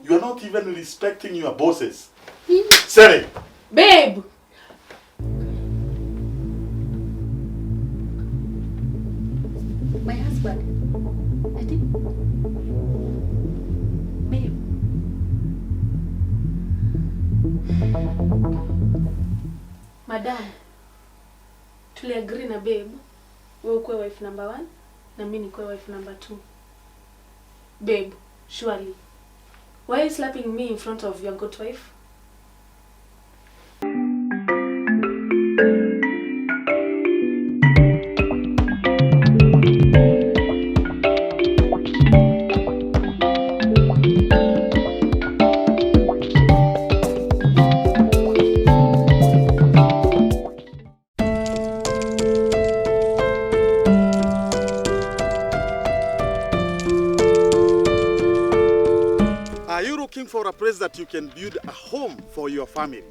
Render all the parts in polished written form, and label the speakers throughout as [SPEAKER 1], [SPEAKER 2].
[SPEAKER 1] You are not even respecting your bosses. Sere.
[SPEAKER 2] Babe.
[SPEAKER 3] My husband. Ati? Babe.
[SPEAKER 2] Madam, tuliagree na babe, wewe ukuwe wife number 1 na mimi nikuwe wife number 2. Babe, surely. Why are you slapping me in front of your goat wife?
[SPEAKER 1] Are you looking for a place that you can build a home for your family?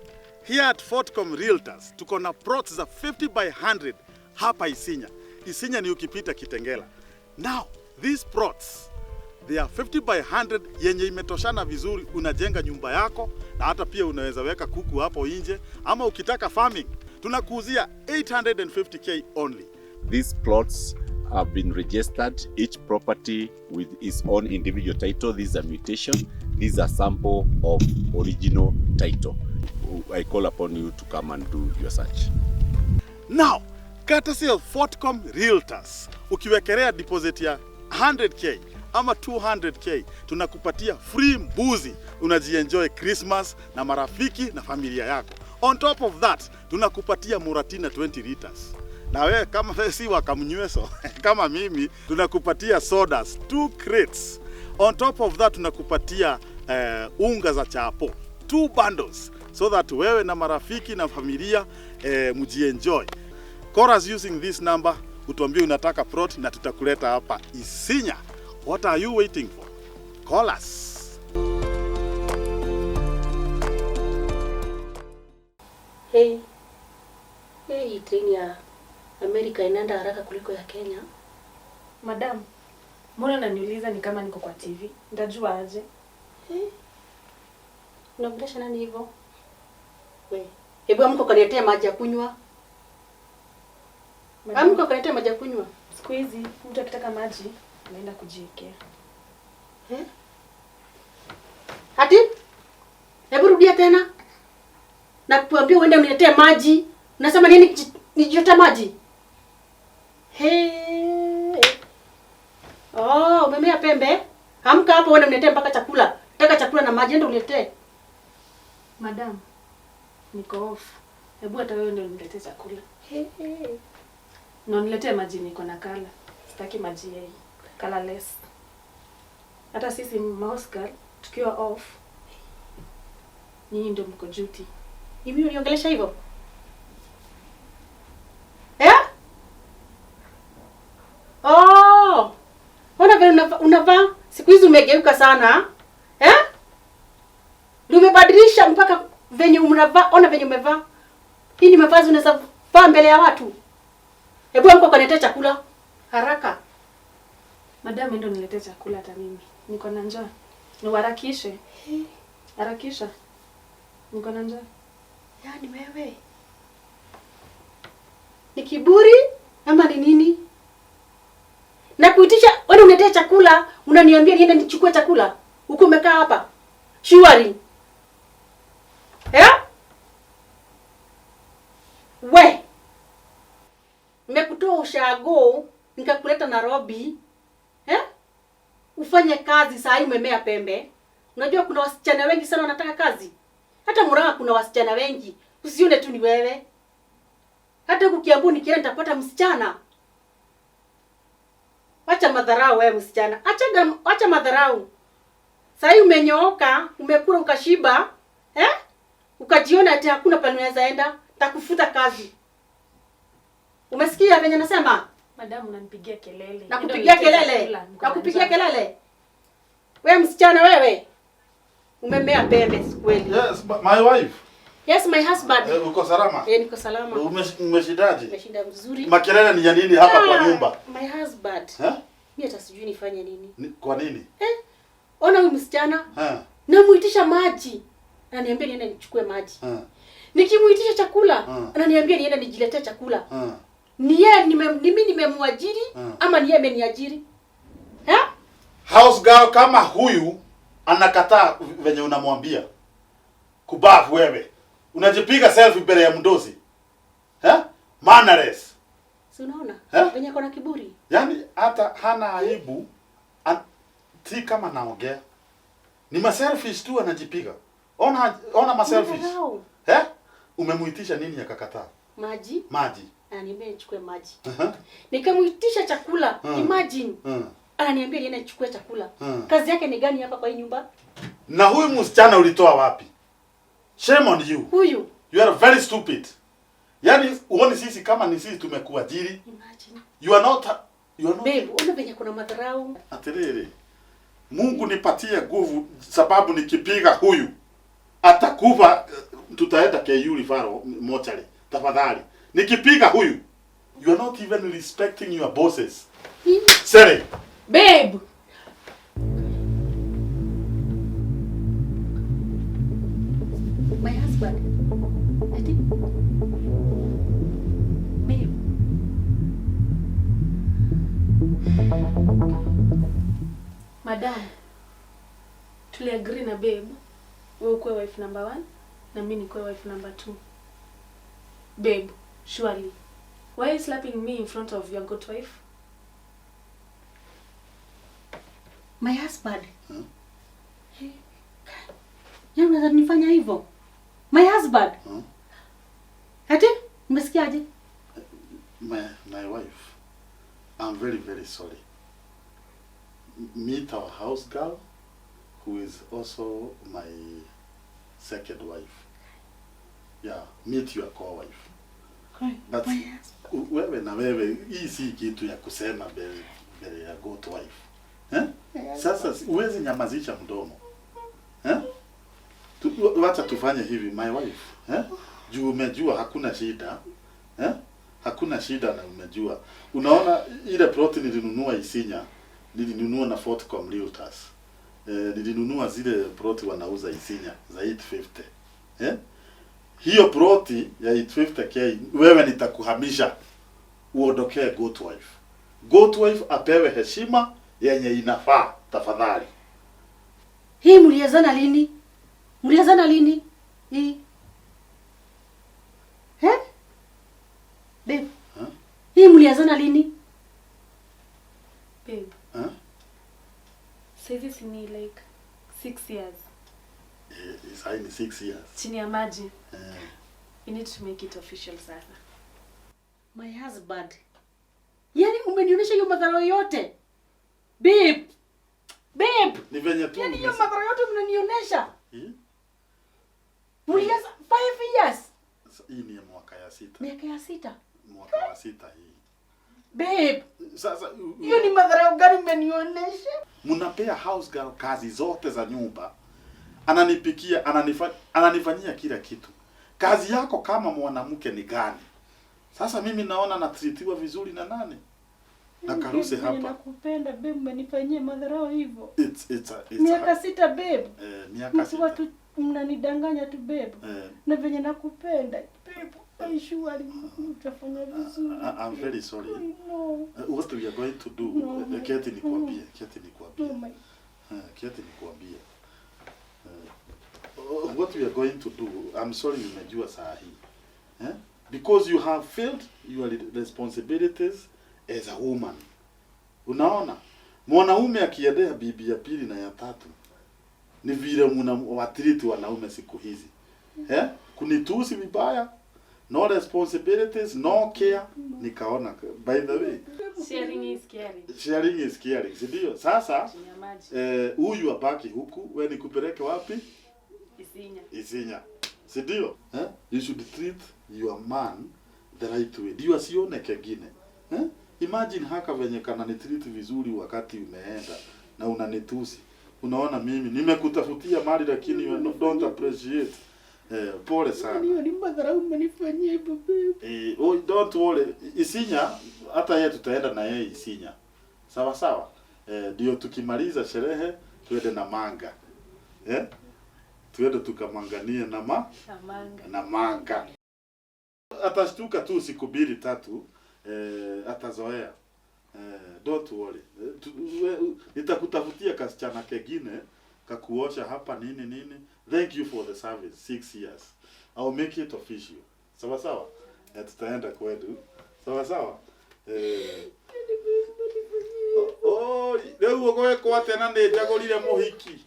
[SPEAKER 1] Here at Fortcom Realtors, tuko na plots za 50 by 100 hapa Isinya. Isinya ni ukipita Kitengela. Now, these plots, they are 50 by 100 yenye imetoshana vizuri, unajenga nyumba yako na hata pia unaweza weka kuku hapo nje, ama ukitaka farming, tunakuuzia 850K only.
[SPEAKER 4] These plots have been registered, each property with its own individual title. This is a mutation. These are sample of original title. I call upon you to come and do your search.
[SPEAKER 1] Now, courtesy of Fortcom Realtors, ukiwekelea deposit ya 100K ama 200K, tunakupatia free mbuzi, unajienjoy Christmas na marafiki na familia yako. On top of that, tunakupatia Muratina 20 liters. Na wewe kama wewe si wakamnyweso kama mimi, tunakupatia sodas 2 crates. On top of that, tunakupatia unga za chapo 2 bundles so that wewe na marafiki na familia mjienjoy. Call us using this number, utuambie unataka plot na tutakuleta hapa Isinya. What are you waiting for? Call us.
[SPEAKER 3] Hey. Hey, hii train ya Amerika inaenda haraka kuliko ya Kenya.
[SPEAKER 2] Madam, mbona unaniuliza ni kama niko kwa TV? Nitajua aje?
[SPEAKER 3] Hey. Unaongelesha nani hivyo? We. Hebu amka ukaniletea maji ya kunywa.
[SPEAKER 2] Madam,
[SPEAKER 3] Amka ukaniletea maji ya kunywa.
[SPEAKER 2] siku hizi mtu akitaka maji anaenda kujiwekea.
[SPEAKER 3] Eh? Ati? Hebu rudia tena. Na kuambia uende uniletee maji. Unasema nini nijichote maji? He. Oh, umemea pembe. Amka hapo uende uniletee mpaka chakula. Nataka chakula na maji, enda uniletee.
[SPEAKER 2] Madam, niko off. Hebu hata wewe ndio uniletee chakula.
[SPEAKER 3] He.
[SPEAKER 2] Na uniletee maji, niko na kala. Sitaki maji yei. Colorless. Hata sisi mouse girl tukiwa off, nyinyi ndio mko duty.
[SPEAKER 3] Ni mimi uniongelesha hivyo? Eh? Oh. Ona vile unavaa siku hizi umegeuka sana. Eh? Ndio umebadilisha mpaka venye unavaa, ona venye umevaa. Hii ni mavazi unaweza vaa mbele ya watu. Hebu amka ukaniletee chakula haraka.
[SPEAKER 2] Madam, ndio niletee chakula hata mimi. Niko na njaa. Niharakishe. Harakisha. Niko na njaa.
[SPEAKER 3] Yaani wewe ni kiburi ama ni nini? Na kuitisha wewe uniletee chakula, unaniambia niende nichukue chakula huku umekaa hapa. Surely. Eh? We. Nimekutoa ushago nikakuleta Nairobi. Eh? Ufanye kazi saa hii umemea pembe. Unajua kuna wasichana wengi sana wanataka kazi. Hata Murang'a kuna wasichana wengi. Usione tu ni wewe. Hata huku Kiambu nikienda nitapata msichana. Acha madharau wewe msichana. Acha madharau. Saa hii umenyooka, umekula ukashiba, eh? Ukajiona ati hakuna pale unaweza enda, nitakufuta kazi. Umesikia venye nasema?
[SPEAKER 2] Madam, unanipigia kelele.
[SPEAKER 3] Nakupigia
[SPEAKER 2] Ndio niletee
[SPEAKER 3] kelele.
[SPEAKER 2] chakula, niko na
[SPEAKER 3] Nakupigia
[SPEAKER 2] njaa.
[SPEAKER 3] kelele. Wewe msichana wewe. Umemea pembe kweli.
[SPEAKER 1] Yes, my wife.
[SPEAKER 3] Yes, my husband.
[SPEAKER 1] Uko salama?
[SPEAKER 3] Niko salama.
[SPEAKER 1] Umeshindaje?
[SPEAKER 3] Nimeshinda vizuri.
[SPEAKER 1] Makelele ni ya nini hapa kwa nyumba?
[SPEAKER 3] My husband.
[SPEAKER 1] Eh?
[SPEAKER 3] Mimi hata sijui nifanye nini.
[SPEAKER 1] Kwa nini?
[SPEAKER 3] Ona huyu msichana.
[SPEAKER 1] Eh.
[SPEAKER 3] Namuita Nikimuitisha maji, ananiambia niende nichukue maji. Nikimuitisha chakula, ananiambia niende nijiletee chakula. Ni yeye mimi nimemwajiri ama ni yeye ameniajiri? Eh?
[SPEAKER 1] House girl kama huyu anakataa venye unamwambia. Kubafu wewe. Unajipiga selfie mbele ya mdosi. Eh? Mannerless.
[SPEAKER 3] Si unaona?
[SPEAKER 1] Eh?
[SPEAKER 3] Venye ako na kiburi.
[SPEAKER 1] Yaani hata hana aibu. Si kama naongea. Ni ma selfies tu anajipiga. Ona ma selfies.
[SPEAKER 3] Madharau.
[SPEAKER 1] Eh? Umemuitisha nini akakataa?
[SPEAKER 3] Maji.
[SPEAKER 1] Maji.
[SPEAKER 3] Ananiambia nichukue maji.
[SPEAKER 1] Uh-huh.
[SPEAKER 3] Nikamuitisha chakula. Imagine. Ananiambia niende nichukue chakula. Kazi yake ni gani hapa kwa hii nyumba?
[SPEAKER 1] Na huyu msichana ulitoa wapi? Shame on you.
[SPEAKER 3] Huyu.
[SPEAKER 1] You are very stupid. Yaani uone sisi kama ni sisi tumekuajiri.
[SPEAKER 3] Imagine.
[SPEAKER 1] You are not
[SPEAKER 3] Babe, ona venye kuna madharau.
[SPEAKER 1] Atiriri. Mungu nipatie nguvu sababu nikipiga huyu atakufa, tutaenda KU Referral mochari. Tafadhali. Nikipiga huyu, you are not even respecting your bosses. Sere.
[SPEAKER 2] Babe.
[SPEAKER 3] My husband. Ati? Babe.
[SPEAKER 2] Madam, tuliagree na babe, wewe ukuwe wife number 1 na mimi nikuwe wife number 2. Babe, surely. Why are you slapping me in front of your goat wife?
[SPEAKER 3] My husband. Hey. Yaani unaweza nifanya hivyo? My husband. Ati? Umesikiaje?
[SPEAKER 1] My wife, I'm very, very sorry. Meet our house girl, who is also my second wife. Yeah, meet your co-wife. But
[SPEAKER 3] My husband.
[SPEAKER 1] wewe na wewe, hii si kitu ya kusema mbele ya goat wife. Eh? Sasa huwezi nyamazisha mdomo. Eh? Wacha tufanye hivi my wife. Eh? Juu umejua hakuna shida. Eh? Hakuna shida na umejua. Unaona ile plot nilinunua Isinya, nilinunua na Fortcom Realtors. Nilinunua zile plot wanauza Isinya za 850. Eh? Hiyo plot ya 850K wewe nitakuhamisha uondokee goat wife. Goat wife apewe heshima yenye inafaa tafadhali.
[SPEAKER 3] Hii mliezana lini? Mliezana lini? Hii. Eh? Babe.
[SPEAKER 1] Huh?
[SPEAKER 3] Hii mliezana lini?
[SPEAKER 2] Babe,
[SPEAKER 1] Huh?
[SPEAKER 2] saizi si ni like 6 years.
[SPEAKER 1] Eh, sahi ni 6 years.
[SPEAKER 2] Chini ya maji.
[SPEAKER 1] Eh.
[SPEAKER 2] You need to make it official sasa.
[SPEAKER 3] My husband. Yaani umenionyesha hiyo madhara yote. Babe. Babe.
[SPEAKER 1] Ni venye tu
[SPEAKER 3] Yaani hiyo madhara yote mnanionyesha.
[SPEAKER 1] Hii?
[SPEAKER 3] Mlianza 5 years.
[SPEAKER 1] Hii ni mwaka ya 6.
[SPEAKER 3] Miaka ya 6.
[SPEAKER 1] Mwaka wa 6 hii.
[SPEAKER 3] Babe,
[SPEAKER 1] Sasa
[SPEAKER 3] hiyo ni madhara gani umenionyesha?
[SPEAKER 1] mnapea house girl kazi zote za nyumba, ananipikia, ananifanyia kila kitu. Kazi yako kama mwanamke ni gani? Sasa mimi naona natreatiwa vizuri na nani? Na Karuse hapa.
[SPEAKER 3] Nakupenda babe, umenifanyia madharau hivyo.
[SPEAKER 1] It's
[SPEAKER 3] Miaka
[SPEAKER 1] a,
[SPEAKER 3] 6 babe.
[SPEAKER 1] Miaka
[SPEAKER 3] Mtu
[SPEAKER 1] 6.
[SPEAKER 3] watu mnanidanganya tu babe. Na venye nakupenda babe, I surely utafanya vizuri.
[SPEAKER 1] I'm very sorry.
[SPEAKER 3] No.
[SPEAKER 1] What we are going to do,
[SPEAKER 3] No.
[SPEAKER 1] keti nikwambie, keti nikwambie.
[SPEAKER 3] No, my
[SPEAKER 1] Keti nikwambie. What we are going to do, I'm sorry umejua saa hii. Eh? Because you have failed your responsibilities as a woman. Unaona? Mwanaume akiendea bibi ya pili na ya tatu ni vile mna watreat wanaume siku hizi. Eh? Kunitusi vibaya, no responsibilities, no care. Nikaona, by the way,
[SPEAKER 2] Sharing is caring.
[SPEAKER 1] Sharing is caring, si ndio? Sasa
[SPEAKER 2] Chini ya maji.
[SPEAKER 1] Huyu abaki huku, we nikupeleke wapi?
[SPEAKER 2] Isinya.
[SPEAKER 1] Isinya. Si ndio? Eh? You should treat your man the right way. Ndio asione kengine. Eh? Imagine haka venye kananitreat vizuri wakati umeenda na unanitusi. Unaona mimi nimekutafutia mali lakini you don't appreciate. Pole sana.
[SPEAKER 3] Hiyo ni madharau umenifanyia hivyo babe.
[SPEAKER 1] Oh, don't worry. Isinya hata yeye tutaenda na yeye Isinya. Sawa sawa. Ndio tukimaliza sherehe tuende na manga. Eh? Tuende tukamanganie na ma
[SPEAKER 2] Amanga.
[SPEAKER 1] na manga. Atashtuka tu siku mbili tatu, atazoea. Don't worry. Nitakutafutia kasichana kengine kakuosha hapa nini nini. Thank you for the service 6 years. I'll make it official. Sawa sawa. Tutaenda kwetu. Sawa sawa. Oh, rĩu ũgwĩkwo atĩa na nĩ njagũrire mũhiki?